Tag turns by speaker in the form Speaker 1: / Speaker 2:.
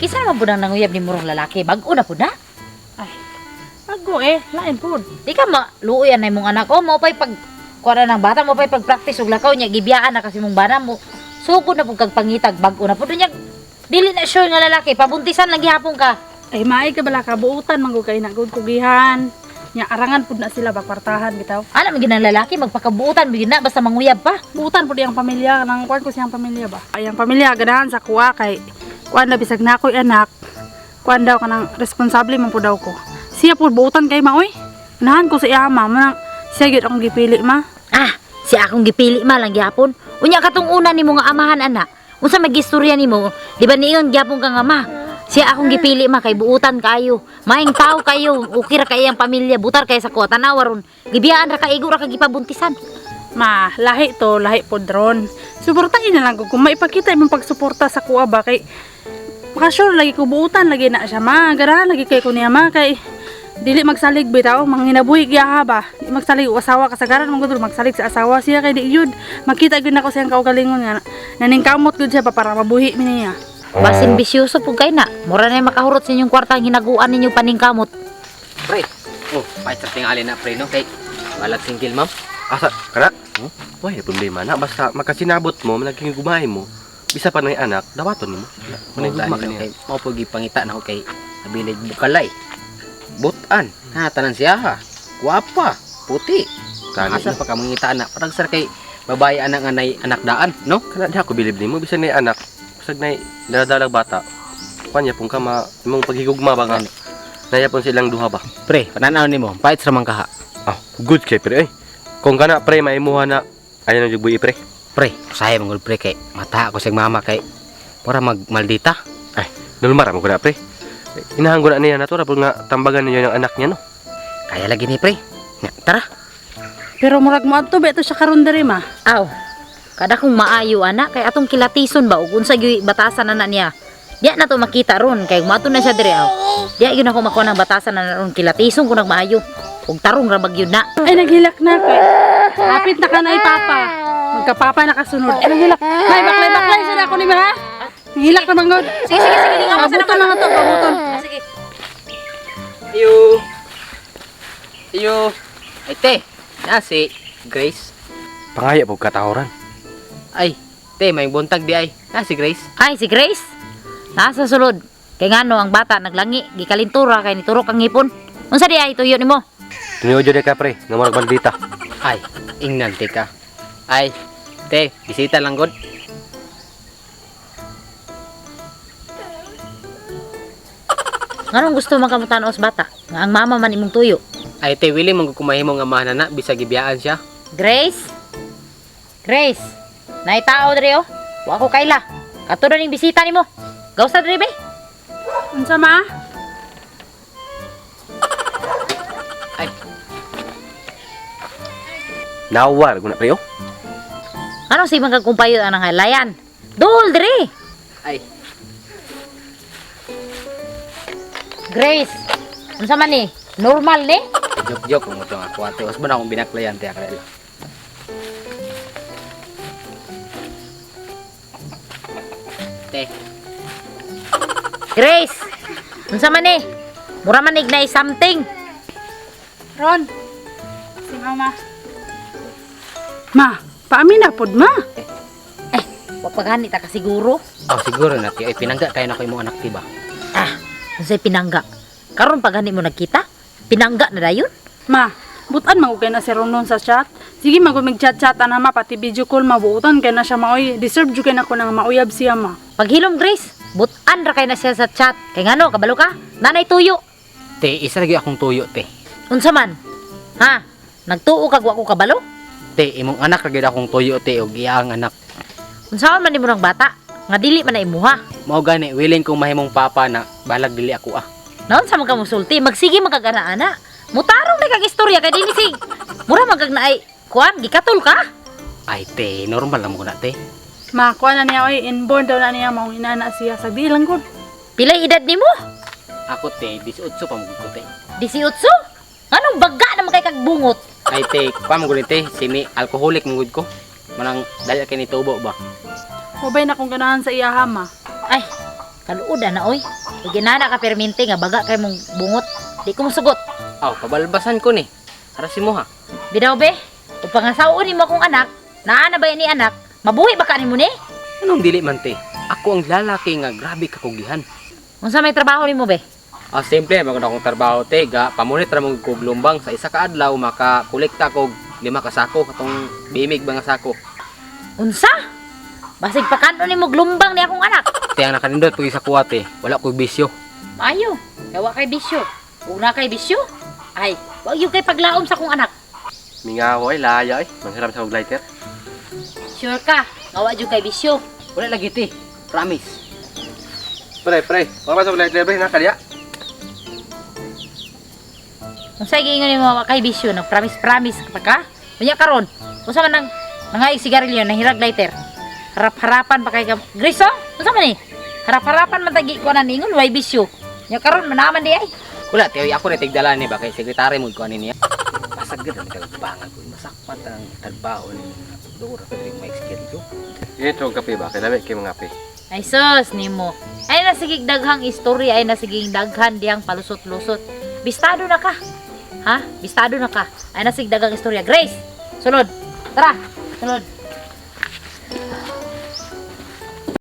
Speaker 1: Kinsa naman pud ang nanguyab ni murong lalaki? Bag-o na pud na.
Speaker 2: Ay, bago eh, lain pud.
Speaker 1: Di ka maluoy anay mong anak o mo pay pag kuha ng bata mo pay pag-practice og lakaw niya gibiyaan na kasi mong bana mo. Sugod na pud kag pangitag bag-o na pud niya. Dili na sure nga lalaki, pabuntisan lang gihapon ka.
Speaker 2: Ay, maay ka bala ka, buutan man gud kay na gud kugihan. Nya arangan pud na sila ba kwartahan bitaw.
Speaker 1: Ana man ginang lalaki magpakabuutan bigin na basta manguyab pa.
Speaker 2: Buutan pud iyang pamilya, nang kuan ko siyang pamilya ba. Ay, ang pamilya ganahan sa kuha kay kuan na bisag na ako'y anak. Kuan daw kanang responsable man pud daw ko. Siya pud buutan kay ma oy. Nahan ko sa iya ma, manang siya gyud akong gipili ma.
Speaker 1: Ah, si akong gipili ma lang gihapon. Unya katong una nimo nga amahan ana. Unsa may gistorya nimo? Di ba niingon gihapon ka nga ma? Siya akong gipili ma kay buutan kayo. Maing tao kayo, okay ra kay ang pamilya, butar kay sa kuha tanawa ron. Gibiyaan ra ka igo ra ka gipabuntisan.
Speaker 2: Ma, lahi to, lahi pod ron. Suportahin na lang ko kung maipakita imong pagsuporta sa kuha ba kay maka-sure lagi ko buutan lagi na siya ma. Ganahan lagi kay ko niya ma kay dili magsalig bitaw manginabuhi gyud ba. Di magsalig og asawa kasagaran man gud magsalig sa asawa siya kay di yun. Makita gyud nako siyang kaugalingon nga naningkamot gyud siya pa para mabuhi mi niya.
Speaker 1: Basin bisyoso pud kay na. Mura na makahurot sa inyong kwarta ang hinaguan ninyo paningkamot.
Speaker 3: Pre. Oh, pahit sa tingali na pre no kay balag single ma'am.
Speaker 4: Asa kana? Hmm? Way, problema na basta makasinabot mo, naging gumay mo. Bisa pa ng anak, dawaton nimo. Manay
Speaker 3: Manay
Speaker 4: gugma ka niya.
Speaker 3: kay mao po gipangita na ko kay abilig bukalay. Butan, ha tanan siya ha. Guwapa, puti.
Speaker 4: Kani,
Speaker 3: Asa pa ka mangita na parang sar kay babae anak nga nay anak daan, no?
Speaker 4: Kana di ako bilib nimo bisan nay anak, bisag nay daladalag bata. Kanya pong ka ma imong paghigugma ba nga.
Speaker 3: Gani.
Speaker 4: Naya pong silang duha ba.
Speaker 3: Pre, pananaw nimo, pahit sa man kaha.
Speaker 4: Ah, good kay pre eh. Kung kana pre maimuha na ayan ang jugbuy pre.
Speaker 3: Pre, usahay man gud pre kay mata ako sa mama kay para magmaldita.
Speaker 4: Ay, nulmara mo ko na pre. Inahan ko na niya na to rapod nga tambagan ninyo ng anak niya no.
Speaker 3: Kaya lagi ni pre. Nga, tara.
Speaker 2: Pero murag moadto ba ito siya karon diri ma?
Speaker 1: Aw. Kada kung maayo ana kay atong kilatison ba ug unsa gyud batasan ana niya. Diya na to makita ron kay mato na siya dire aw. Diya gyud ako makuha ng batasan ana ron kilatison ko nag maayo. Ug tarong ra magyud na.
Speaker 2: Ay naghilak na kay. Hapit na ka na papa. Magkapapa na kasunod. Ay naghilak. Ay baklay baklay sa ako ni ma ha. Naghilak na manggod.
Speaker 1: Sige sige sige lingaw ka sa
Speaker 2: Pabuton na nga to, pabuton.
Speaker 1: Ah, sige.
Speaker 3: Iyo. Iyo. Ay te, na si Grace.
Speaker 4: Pangaya po katahoran.
Speaker 3: Ay, te, may buntag di ay. Na si Grace.
Speaker 1: Ay si Grace. Nasa sulod. Kay ngano ang bata naglangi gikalintura kay niturok ang ngipon. Unsa di ay tuyo nimo?
Speaker 4: Tiniod jud ka pre, nga murag bandita.
Speaker 3: Ay, ingnan te ka. Ay, te, bisita lang god.
Speaker 1: Nganong gusto man kamo tan-aw sa bata? Nga ang mama man imong tuyo.
Speaker 3: Ay, te, willing man gud kumahimo nga amahan na bisag gibiyaan siya.
Speaker 1: Grace? Grace, naitao diri oh. Wa ko kaila. Kato na ning bisita nimo. Gawsa diri be.
Speaker 2: Unsa ma?
Speaker 3: Ay,
Speaker 4: Nawar ko na pre oh.
Speaker 1: Anong si mga kumpayo anang halayan? Dol diri.
Speaker 3: ay,
Speaker 1: Grace, unsa man ni? Normal ni?
Speaker 3: joke joke mo to ako ate. Wasbo na akong binaklayan te akala. Te,
Speaker 1: Grace, unsa man ni? Mura man ignay something.
Speaker 2: Ron. Si mama. Ma, paamin na pod ma.
Speaker 1: Eh, wa pa gani ta kasiguro.
Speaker 3: oh, siguro na te. Ay, pinangga kayo na ko imong anak ti ba?
Speaker 1: Ah, unsay pinangga? Karon pa gani mo nagkita? Pinangga na dayon?
Speaker 2: Ma, butan man kay na si Ron nun sa chat. Sige man gud chat-chat ana ma pati video call mabuutan kay na siya maoy. Deserve jud kay na ko nang mauyab siya ma.
Speaker 1: Paghilom Grace, butan ra kay na siya sa chat. Kay ngano kabalo ka? Nanay tuyo.
Speaker 3: Te, isa lagi akong tuyo te.
Speaker 1: Unsa man? Ha? Nagtuo kag wa ko kabalo?
Speaker 3: Te, imong anak ra gyud akong tuyo te ug iya ang anak.
Speaker 1: Unsaon man nimo ng bata? Nga dili man na imuha.
Speaker 3: Mao gani willing kong mahimong papa na balag dili ako ah.
Speaker 1: Naon sa man ka mosulti, magsige man kag ana-ana. Mutarong na kag istorya kay dinhi sig. Mura man kag naay kuan gikatol ka.
Speaker 3: Ay te, normal lang mo na te.
Speaker 2: Ma, kuha na niya oy, inborn daw na niya maong inana siya sa bilang gud.
Speaker 1: Pilay edad nimo?
Speaker 3: Ako te, 18 pa mo gud ko te.
Speaker 1: 18. Anong baga naman kay kag bungot?
Speaker 3: Ay te, pa mo gud te, simi alcoholic mo gud ko. Manang dali kay ni tubo ba.
Speaker 2: Ubay na kung ganahan sa iya ha ma.
Speaker 1: Ay, Kaluod ana oy. Ug ginana ka permente nga baga kay mong bungot. Di ko mosugot.
Speaker 3: Aw, pabalbasan ko ni. Para si mo ha.
Speaker 1: Bidaw be, ug pangasaon nimo akong anak, naa na ba ni anak? Mabuhi ba ka nimo ni?
Speaker 3: Anong dili man te? Ako ang lalaki nga grabe kakugihan.
Speaker 1: Unsa may trabaho nimo be?
Speaker 3: Ah, simple, maganda akong trabaho te, ga pamunit ra mong kog lumbang sa isa ka adlaw maka kolekta kog 5 ka sako katong bimig ba nga sako.
Speaker 1: Unsa? Basig pakano nimo glumbang ni akong anak.
Speaker 3: Te ang nakanindot pag isa kuha te, wala ko'y bisyo.
Speaker 1: Maayo, kay wa kay bisyo. Ug na kay bisyo, ay, wa gyud kay paglaom sa akong anak.
Speaker 4: Mingaw ay laya ay. Manghiram sa og lighter.
Speaker 1: Sure ka, nga wa gyud kay bisyo.
Speaker 3: Wala lagi te, promise.
Speaker 4: Pre, pre, wala sa og lighter pre na kaya.
Speaker 1: Unsa giingon nimo wa kay bisyo, nag promise promise ka pa ka? Unya karon, unsa man nang nangayog sigarilyo nahirag lighter. Harap-harapan pa kay ka. Grace, oh? Unsa man ni? Harap-harapan man tagi ko na niingon way bisyo. Nya karon manaman di ay.
Speaker 3: Wala te, oy, ako na tigdala ni ba kay sekretary mo ko ani niya. Pasag gid ang kagbangan ko, masakpan ang trabaho ni Dora pa diri may schedule.
Speaker 4: Ito og kape ba? Kay lami kay mga kape.
Speaker 1: Ay sus nimo. Ay nasigig daghang istorya, ay nasigig daghan diyang palusot-lusot. Bistado na ka. Ha? Bistado na ka. Ay nasigig daghang istorya. Grace, sulod. Tara, sulod.